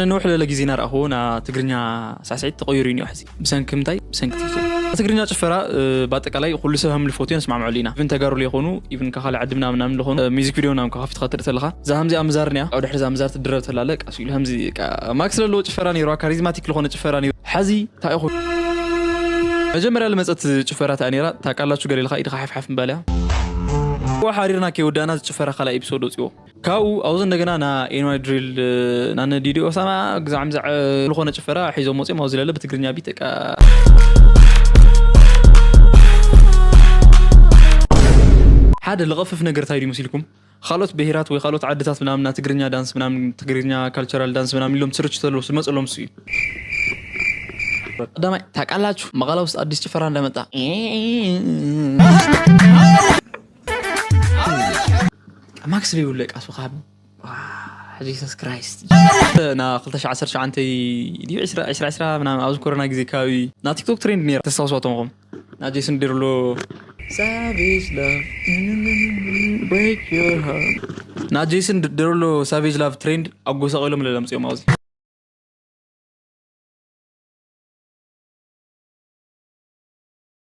ንውሕ ለለ ግዜና ረኣኽዎ ና ትግርኛ ሳዕስዒት ተቐይሩ እዩ እኒኦ ሕዚ። ብሰንኪ ምንታይ? ብሰንኪ ቲክቶክ። ትግርኛ ጭፈራ፣ እ፣ ብኣጠቃላይ ኩሉ ሰብ ከም ልፈትዮ ንስማምዐሉ ኢና። ኢቭን ተጋሩ ለይኾኑ፣ ኢቭን ካብ ካልእ ዓዲ ምናምን ምናምን ለኾኑ፣ እ፣ ሚዚክ ቪድዮ ምናምን ከፊትካ ትርኢ ተለኻ፣ እዛ ከምዚኣ ምዛር እኒኣ፣ ኣብ ድሕሪ እዛ ምዛር ትድረብ ተላለ፣ ቃስ ኢሉ ከምዚ፣ ቃ-፣ ማክስ ለለዎ ጭፈራ ነይሩ፣ ካሪዝማቲክ ለኾነ ጭፈራ ነይሩ። ሕዚ እንታይ ኢኹ? መጀመርያ ልመጸት ጭፈራ እታ ነይራ፣ ታውቃላችሁ፣ ገለ ኢልካ ኢድኻ ሓፍሓፍ ምባል እያ። እኮ ሓሪርና ከይወዳእና ዝጭፈራ ካልኣይ ኤፒሶድ ወፂዎ። ካብኡ ኣብዚ እንደገና ና ኤንዋይ ድሪል፣ እ፣ ናነ ዲዲ ኦሳማ ግዛዕ ምዛዕ፣ እ፣ ዝኾነ ጭፈራ ሒዞም ወፂኦም ኣብዚ ለለ ብትግርኛ ቢት፣ በቃ። ሓደ ልቐፍፍ ነገር እንታይ ድዩ መሲልኩም? ካልኦት ብሄራት ወይ ካልኦት ዓድታት ምናምን ና ትግርኛ ዳንስ ምናምን፣ ትግርኛ ካልቸራል ዳንስ ምናምን ኢሎም ስርች ተሎ ዝመፀሎም እሱ እዩ። ቀዳማይ ታውቃላችሁ፣ መቐለ ውስጥ አዲስ ጭፈራ እንደመጣ። ማክስ ዘይብሉ ቃሱ ካብ ዋ፣ ጂሰስ ክራይስት። ና ክልተ ሽሕ ዓሰርተ ትሽዓተ ድዩ ዕስራ፣ ዕስራ፣ ዕስራ ምናምን ኣብዚ ኮሮና ግዜ ከባቢ ና ቲክቶክ ትሬንድ ነይራ። ተስታውስዋ ተምኹም ና ጄሰን ዴሩሎ ሳቬጅ ላቭ ብሬክ ዮር ሃርት። ና ጄሰን ዴሩሎ ሳቬጅ ላቭ ትሬንድ ኣጎሳቒሎም ለለምፅኦም ኣብዚ።